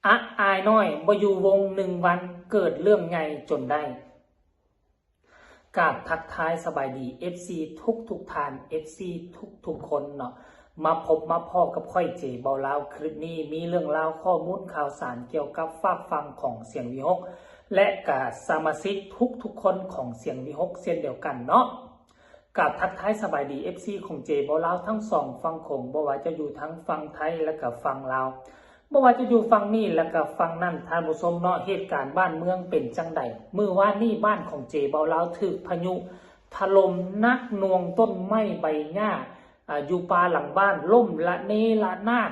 ອະອາຍນ້ອຍບໍ່ຢູ່ວົງໜຶ່ງວັນ ເກີດເລື່ອງໃຫຍ່ຈົນໄດ້. ກາບທັກທາຍສະບາຍດີ ເອັຟຊີ ທຸກໆທ່ານ ເອັຟຊີ ທຸກໆຄົນເນາະ. ມາພົບມາພໍ້ກັບຂ້ອຍ ເຈ ເບົາລາວ. ຄລິບນີ້ມີເລື່ອງລາວ ຂໍ້ມູນຂ່າວສານກ່ຽວກັບຟາກຝັ່ງຂອງສຽງວີຫົກ ແລະ ກະສະມາຊິກທຸກໆຄົນຂອງສຽງວີຫົກເຊັ່ນດຽວກັນເນາະ. ກາບທັກທາຍສະບາຍດີ ເອັຟຊີ ຂອງ ເຈ ເບົາລາວ ທັງສອງຝັ່ງໂຂງ, ບໍ່ວ່າຈະຢູ່ທາງຝັ່ງໄທ ແລະ ກະຝັ່ງລາວ, ບໍ່ວ່າຈະຢູ່ຝັ່ງນີ້ ແລະ ກະຝັ່ງນັ້ນ. ທ່ານຜູ້ຊົມເນາະ, ເຫດການບ້ານເມືອງເປັນຈັ່ງໃດ? ມື້ວານນີ້ ບ້ານຂອງ ເຈ ເບົາລາວ ຖືກພາຍຸຖະຫຼົ່ມໜັກໜ່ວງ, ຕົ້ນໄມ້ໃບຫຍ້າ ອາ ຢູ່ປ່າຫຼັງບ້ານລົ້ມລະເນລະນາດ.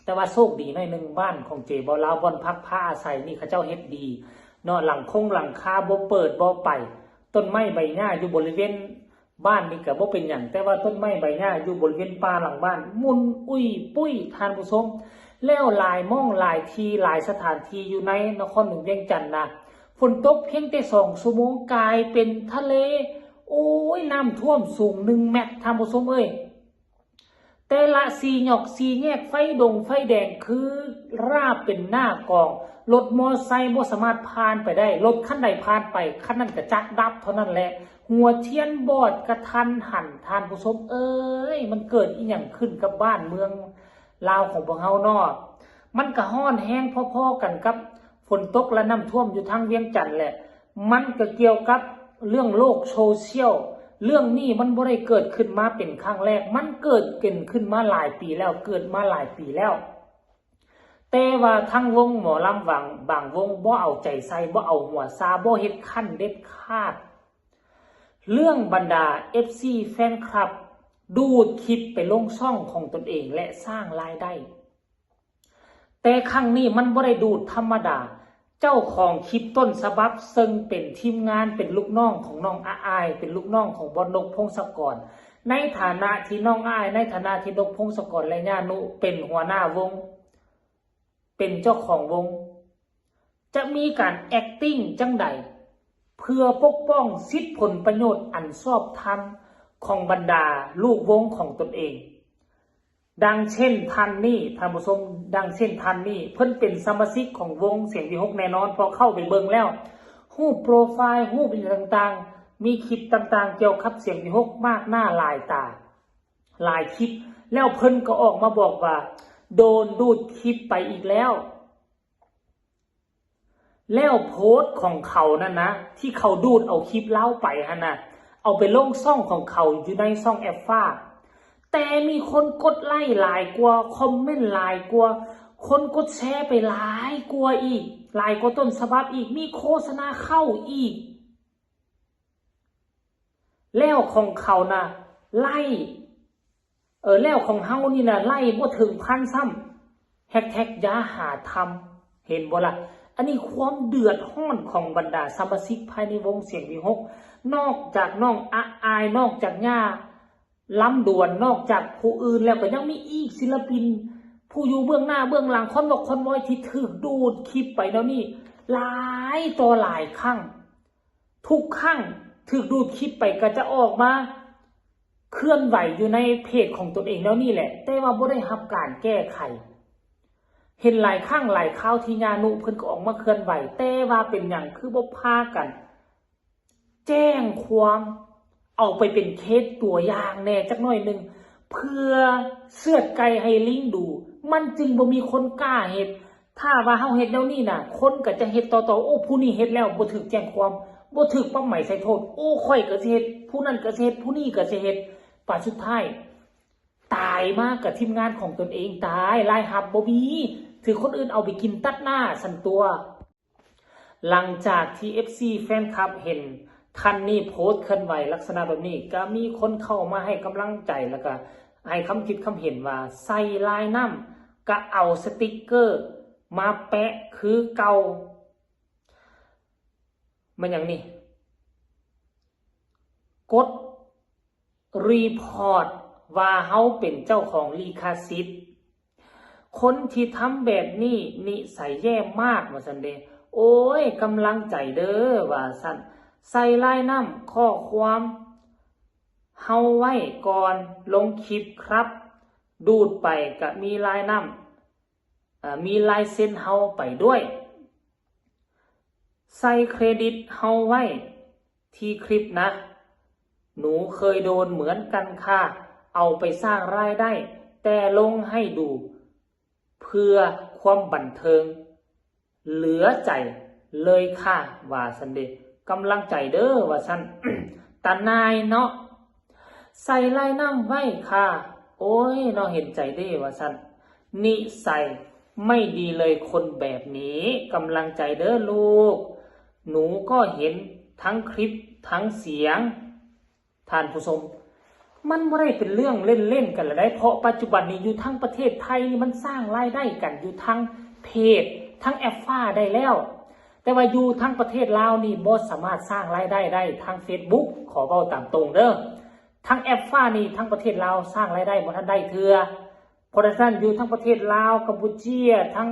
ແຕ່ວ່າໂຊກດີໜ້ອຍໜຶ່ງ, ບ້ານຂອງ ເຈ ເບົາລາວ ບ່ອນພັກພາອາໄສນີ້ ເຂົາເຈົ້າເຮັດດີເນາະ, ຫຼັງຄົງຫຼັງຄາບໍ່ເປີດບໍ່ໄປ. ຕົ້ນໄມ້ໃບຫຍ້າຢູ່ບໍລິເວນບ້ານນີ້ກະບໍ່ເປັນຫຍັງ, ແຕ່ວ່າຕົ້ນໄມ້ໃບຫຍ້າຢູ່ບໍລິເວນປ່າຫຼັງບ້ານໝຸ່ນອຸ້ຍປຸ້ຍ ທ່ານຜູ້ຊົມ. ແລ້ວຫຼາຍໝ່ອງຫຼາຍທີ່ ຫຼາຍສະຖານທີ່ຢູ່ໃນນະຄອນຫຼວງວຽງຈັນນະ, ຝົນຕົກພຽງແຕ່ສອງຊົ່ວໂມງ ກາຍເປັນທະເລ. ໂອ້ຍ ນ້ຳຖ້ວມສູງໜຶ່ງແມັດ ທ່ານຜູ້ຊົມເອີຍ. ແຕ່ລະສີ່ຫຍອກສີ່ແຍກ ໄຟດົງໄຟແດງຄືລາບເປັນໜ້າກອງ, ລົດມໍໄຊບໍ່ສາມາດຜ່ານໄປໄດ້, ລົດຄັນໃດຜ່ານໄປ ຄັນນັ້ນກະຈັກດັບເທົ່ານັ້ນແຫຼະ. ຫົວທຽນບອດກະທັນຫັນ ທ່ານຜູ້ຊົມເອີຍ. ມັນເກີດອີ່ຫຍັງຂຶ້ນກັບບ້ານເມືອງລາວຂອງພວກເຮົາເນາະ? ມັນກະຮ້ອນແຮງພໍໆກັນກັບຝົນຕົກ ແລະ ນ້ຳຖ້ວມຢູ່ທາງວຽງຈັນແຫຼະ. ມັນກະກ່ຽວກັບເລື່ອງໂລກໂຊຊຽວ. ເລື່ອງນີ້ມັນບໍ່ໄດ້ເກີດຂຶ້ນມາເປັນຄັ້ງແລກ, ມັນເກີດເປັນຂຶ້ນມາຫຼາຍປີແລ້ວ, ເກີດມາຫຼາຍປີແລ້ວ. ແຕ່ວ່າທາງວົງໝໍລຳບາງ, ບາງວົງບໍ່ເອົາໃຈໃສ່, ບໍ່ເອົາຫົວຊາ, ບໍ່ເຮັດຂັ້ນເດັດຂາດ. ເລື່ອງບັນດາ ເອັຟຊີ ແຟນຄລັບ ດູດຄລິບໄປລົງຊ່ອງຂອງຕົນເອງ ແລະ ສ້າງລາຍໄດ້. ແຕ່ຄັ້ງນີ້ມັນບໍ່ໄດ້ດູດທຳມະດາ. ເຈົ້າຂອງຄລິບຕົ້ນສະບັບ ເຊິ່ງເປັນທີມງານ ເປັນລູກນ້ອງຂອງນ້ອງອາອາຍ ເປັນລູກນ້ອງຂອງບອສນົກ ພົງສະກອນ, ໃນຖານະທີ່ນ້ອງອາອາຍ ໃນຖານະທີ່ນົກ ພົງສະກອນ ແລະ ຍ່ານຸ ເປັນຫົວໜ້າວົງ ເປັນເຈົ້າຂອງວົງ ຈະມີການແອັກຕິງຈັ່ງໃດ ເພື່ອປົກປ້ອງສິດຜົນປະໂຫຍດອັນຊອບທຳຂອງບັນດາລູກວົງຂອງຕົນເອງ. ດັ່ງເຊັ່ນທ່ານນີ້ ທ່ານຜູ້ຊົມ, ດັ່ງເຊັ່ນທ່ານນີ້ ເພິ່ນເປັນສະມາຊິກຂອງວົງສຽງວີຫົກແນ່ນອນ, ເພາະເຂົ້າໄປເບິ່ງແລ້ວ ຮູບໂປຣໄຟລ໌ ຮູບອີ່ຫຍັງຕ່າງໆ ມີຄລິບຕ່າງໆກ່ຽວກັບສຽງວີຫົກມາກໜ້າຫຼາຍຕາ ຫຼາຍຄລິບ, ແລ້ວເພິ່ນກໍອອກມາບອກວ່າ ໂດນດູດຄລິບໄປອີກແລ້ວ. ແລ້ວໂພສຂອງເຂົານັ້ນນະ ທີ່ເຂົາດູດເອົາຄລິບລາວໄປຫັ້ນນະ ເອົາໄປລົງຊ່ອງຂອງເຂົາ ຢູ່ໃນຊ່ອງແອັບຟ້າ, ແຕ່ມີຄົນກົດໄລ້ຫຼາຍກວ່າ, ຄອມເມັນຫຼາຍກວ່າ, ຄົນກົດແຊໄປຫຼາຍກວ່າອີກ, ຫຼາຍກວ່າຕົ້ນສະບັບອີກ, ມີໂຄສະນາເຂົ້າອີກ. ແລ້ວຂອງເຂົານະ ໄລ້ ເອີ ແລ້ວຂອງເຮົານີ້ນະ ໄລ້ບໍ່ເຖິງພັນຊ້ຳ. ແຮັດແທັກຢ່າຫາທຳ ເຫັນບໍ່ລະ? ອັນນີ້ຄວາມເດືອດຮ້ອນຂອງບັນດາສະມາຊິກພາຍໃນວົງສຽງວີຫົກ, ນອກຈາກນ້ອງອະອາຍ, ນອກຈາກຍ່າລຳດວນ, ນອກຈາກຜູ້ອື່ນແລ້ວ ກໍຍັງມີອີກສິນລະປິນ ຜູ້ຢູ່ເບື້ອງໜ້າເບື້ອງຫຼັງ, ຄອນບອກຄອນວອຍ ທີ່ຖືກດູດຄລິບໄປແນວນີ້ຫຼາຍຕໍ່ຫຼາຍຄັ້ງ. ທຸກຄັ້ງຖືກດູດຄລິບໄປກໍຈະອອກມາເຄື່ອນໄຫວຢູ່ໃນເພຈຂອງຕົນເອງແນວນີ້ແຫຼະ, ແຕ່ວ່າບໍ່ໄດ້ຮັບການແກ້ໄຂ. ເຫັນຫຼາຍຄັ້ງຫຼາຍຄາວທີ່ຍານຸເພິ່ນກໍອອກມາເຄື່ອນໄຫວ, ແຕ່ວ່າເປັນຫຍັງຄືບໍ່ພາກັນແຈ້ງຄວາມ ເອົາໄປເປັນເຄສຕົວຢ່າງແດ່ຈັກໜ້ອຍໜຶ່ງ ເພື່ອເຊືອດໄກ່ໃຫ້ລິງດູ, ມັນຈຶ່ງບໍ່ມີຄົນກ້າເຮັດ. ຖ້າວ່າເຮົາເຮັດແນວນີ້ນະ ຄົນກໍຈະເຮັດຕໍ່ໆ, ໂອ້ ຜູ້ນີ້ເຮັດແລ້ວບໍ່ຖືກແຈ້ງຄວາມ, ບໍ່ຖືກປັບໃໝໃສ່ໂທດ, ໂອ້ ຂ້ອຍກໍຊິເຮັດ, ຜູ້ນັ້ນກໍຊິເຮັດ, ຜູ້ນີ້ກໍຊິເຮັດ, ປານສຸດທ້າຍຕາຍມາກັບທີມງານຂອງຕົນເອງ, ຕາຍ, ລາຍຮັບບໍ່ມີ, ຖືກຄົນອື່ນເອົາໄປກິນຕັດໜ້າຊັ້ນຕົວະ. ຫຼັງຈາກທີ່ເອັຟຊີແຟນຄລັບເຫັນທ່ານນີ້ໂພສເຄື່ອນໄຫວລັກສະນະແບບນີ້, ກໍມີຄົນເຂົ້າມາໃຫ້ກຳລັງໃຈ ແລ້ວກໍໃຫ້ຄຳຄິດຄຳເຫັນວ່າ ໃສ່ລາຍນ້ຳ ກໍເອົາສະຕິກເກີມາແປະຄືເກົ່າ. ແມ່ນຫຍັງນີ້? ກົດ report ວ່າເຮົາເປັນເຈົ້າຂອງລິຂະສິດ. ຄົນທີ່ທຳແບບນີ້ນິໄສແຍ່ມາກ ວ່າຊັ້ນເດ. ໂອ້ຍ ກຳລັງໃຈເດີ ວ່າຊັ້ນ. ໃສ່ລາຍນ້ຳຂໍ້ຄວາມເຮົາໄວ້ກ່ອນລົງຄລິບຄັບ. ດູດໄປກະມີລາຍນ້ຳ ເອີ່ ມີລາຍເຊັນເຮົາໄປດ້ວຍ. ໃສ່ເຄຣດິດເຮົາໄວ້ທີ່ຄລິບນະ. ໜູເຄີຍໂດນເໝືອນກັນຄ່າ ເອົາໄປສ້າງລາຍໄດ້ ແຕ່ລົງໃຫ້ດູເພື່ອຄວາມບັນເທີງ ເຫຼືອໃຈເລີຍຄ່າ ວ່າຊັ້ນເດ. ກຳລັງໃຈເດີ ວ່າຊັ້ນ. ຕານາຍເນາະ ໃສ່ລາຍນ້ຳໄວ້ຄ່າ ໂອ້ຍ ນ້ອງເຫັນໃຈເດ້ ວ່າຊັ້ນ. ນິໄສໄມ່ດີເລີຍຄົນແບບນີ້ ກຳລັງໃຈເດີລູກ ໜູກໍເຫັນທັງຄລິບທັງສຽງ. ທ່ານຜູ້ຊົມ ມັນບໍ່ໄດ້ເປັນເລື່ອງເລ່ນໆກັນລະໄດ໋ ເພາະປັດຈຸບັນນີ້ຢູ່ທາງປະເທດໄທນີ້ມັນສ້າງລາຍໄດ້ກັນຢູ່ທາງເພຈ ທາງແອັບຟ້າໄດ້ແລ້ວ ແຕ່ວ່າຢູ່ທາງປະເທດລາວນີ້ບໍ່ສາມາດສ້າງລາຍໄດ້ໄດ້ທາງເຟສບຸກ ຂໍເວົ້າຕາມຕົງເດີ. ທາງແອັບຟ້ານີ້ທາງປະເທດລາວສ້າງລາຍໄດ້ບໍ່ທັນໄດ້ເທື່ອ. ເພາະສະນັ້ນຢູ່ທາງປະເທດລາວ, ກຳປູເຈຍ, ທາງ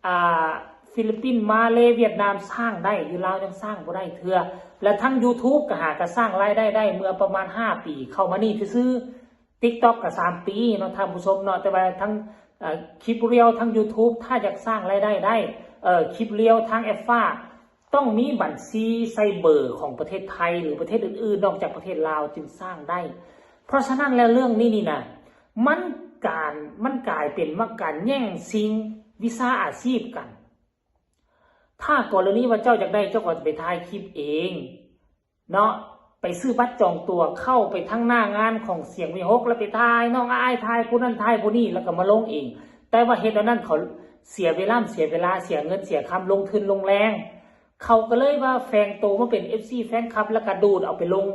ອ່າ ຟີລິບປິນ, ມາເລ, ຫວຽດນາມສ້າງໄດ້, ຢູ່ລາວຍັງສ້າງບໍ່ໄດ້ເທື່ອ. ແລະ ທາງຢູທູບກໍຫາກໍສ້າງລາຍໄດ້ໄດ້ເມື່ອປະມານຫ້າປີເຂົ້າມານີ້ຊື່ໆ. ຕິກຕັອກກໍສາມປີເນາະທ່ານຜູ້ຊົມເນາະ, ແຕ່ວ່າທາງ ເອີ່ ຄລິບຣຽວທາງຢູທູບ ຖ້າຢາກສ້າງລາຍໄດ້ໄດ້ ເອີ່ ຄລິບຣຽວທາງແອັບຟ້າ ຕ້ອງມີບັນຊີໃສ່ເບີຂອງປະເທດໄທ ຫຼື ປະເທດອື່ນໆ ນອກຈາກປະເທດລາວຈຶ່ງສ້າງໄດ້. ເພາະສະນັ້ນແລ້ວເລື່ອງນີ້ນີ້ນະ ມັນການ ມັນກາຍເປັນວ່າການແຍ່ງຊິງວິຊາອາຊີບກັນ. ຖ້າກໍລະນີວ່າເຈົ້າຢາກໄດ້ ເຈົ້າກໍຈະໄປຖ່າຍຄລິບເອງເນາະ, ໄປຊື້ບັດຈອງຕົ໋ວ ເຂົ້າໄປທາງໜ້າງານຂອງສຽງວີຫົກ ແລ້ວໄປຖ່າຍນ້ອງອາຍ ຖ່າຍຜູ້ນັ້ນ ຖ່າຍຜູ້ນີ້ ແລ້ວກໍມາລົງເອງ. ແຕ່ວ່າເຮັດແນວນັ້ນ ເຂົາເສຍເວລາ ເສຍເວລາ ເສຍເງິນ ເສຍຄຳ ລົງທຶນລົງແຮງ. ເຂົາກໍເລີຍວ່າແຝງໂຕມາເປັນເອັຟຊີແຟນຄລັບ ແລ້ວກໍດູດເອົາໄປລົງ.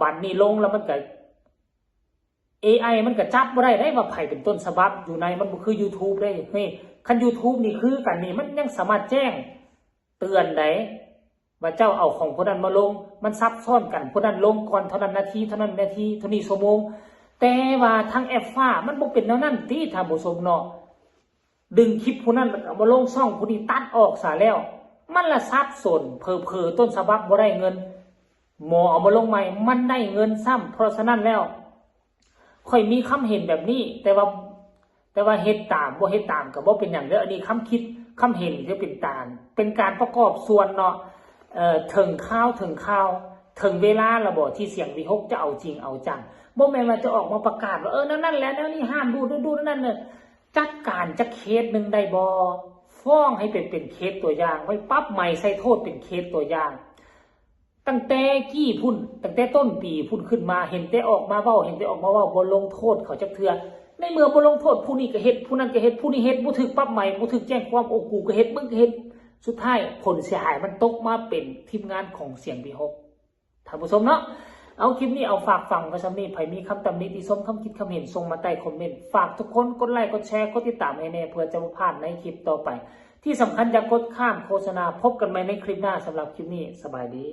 ບັດນີ້ລົງແລ້ວມັນກໍ ເອໄອມັນກໍຈັບບໍ່ໄດ້ເດ້ວ່າໃຜເປັນຕົ້ນສະບັບ, ຢູ່ໃນມັນບໍ່ຄືຢູທູບເດ້. ເຮີ້ຍ ຄັນຢູທູບນີ້ຄືກັນນີ້ ມັນຍັງສາມາດແຈ້ງເຕືອນໄດ້ວ່າເຈົ້າເອົາຂອງຜູ້ນັ້ນມາລົງ, ມັນຊັບຊ້ອນກັນ, ຜູ້ນັ້ນລົງກ່ອນເທົ່ານັ້ນນາທີ ເທົ່ານັ້ນນາທີ ເທົ່ານີ້ຊົ່ວໂມງ. ແຕ່ວ່າທາງແອັບຟ້າມັນບໍ່ເປັນແນວນັ້ນຕິທ່ານຜູ້ຊົມເນາະ. ດຶງຄລິບຜູ້ນັ້ນແລ້ວກໍເອົາມາລົງຊ່ອງຜູ້ນີ້ ຕັດອອກຊະແລ້ວ ມັນລະສັບສົນ, ເຜີໆຕົ້ນສະບັບບໍ່ໄດ້ເງິນ ໝໍເອົາມາລົງໃໝ່ ມັນໄດ້ເງິນຊ້ຳ. ເພາະສະນັ້ນແລ້ວ ຂ້ອຍມີຄຳເຫັນແບບນີ້ ແຕ່ວ່າ ແຕ່ວ່າເຮັດຕາມ ບໍ່ເຮັດຕາມກໍບໍ່ເປັນຫຍັງເດີ. ອັນນີ້ຄຳຄິດຄຳເຫັນ ຄືເປັນການ ເປັນການປະກອບສ່ວນເນາະ. ເຖິງຄາວ ເຖິງຄາວ ເຖິງເວລາແລ້ວບໍ່ ທີ່ສຽງວີຫົກຈະເອົາຈິງເອົາຈັງ? ບໍ່ແມ່ນວ່າຈະອອກມາປະກາດວ່າ ເອີ ແນວນັ້ນແຫຼະ ແນວນີ້ຫ້າມດູດ ດູດ ດູດ ນັ້ນ ຈັດການຈັກເຄສໜຶ່ງໄດ້ບໍ່? ຟ້ອງໃຫ້ເປັນ ເປັນເຄສຕົວຢ່າງ ໄວ້ປັບໃໝໃສ່ໂທດເປັນເຄສຕົວຢ່າງ. ຕັ້ງແຕ່ກີ້ພຸ້ນ ຕັ້ງແຕ່ຕົ້ນປີພຸ້ນຂຶ້ນມາ ເຫັນແຕ່ອອກມາເວົ້າ ເຫັນແຕ່ອອກມາເວົ້າ ບໍ່ລົງໂທດເຂົາຈັກເທື່ອ. ໃນເມື່ອບໍ່ລົງໂທດ ຜູ້ນີ້ກໍເຮັດ ຜູ້ນັ້ນກໍເຮັດ ຜູ້ນີ້ເຮັດ ບໍ່ຖືກປັບໃໝ ບໍ່ຖືກແຈ້ງຄວາມ ໂອ້ ກູກໍເຮັດ ມຶງກໍເຮັດ. ສຸດທ້າຍຜົນເສຍຫາຍມັນຕົກມາເປັນທີມງານຂອງສຽງວີຫົກ ທ່ານຜູ້ຊົມເນາະ. ເອົາ ຄລິບນີ້ເອົາຝາກຝັງໄວ້ສ່ຳນີ້. ໃຜມີຄຳຕຳໜິຕິຊົມ ຄຳຄິດຄຳເຫັນ ສົ່ງມາໃຕ້ຄອມເມັນ. ຝາກທຸກຄົນກົດໄລ ກົດແຊ ກົດຕິດຕາມໃຫ້ແດ່ ເພື່ອຈະບໍ່ພາດໃນຄລິບຕໍ່ໄປ. ທີ່ສຳຄັນຢ່າກົດຂ້າມໂຄສະນາ. ພົບກັນໃໝ່ໃນຄລິບໜ້າ. ສຳລັບຄລິບນີ້ ສະບາຍດີ.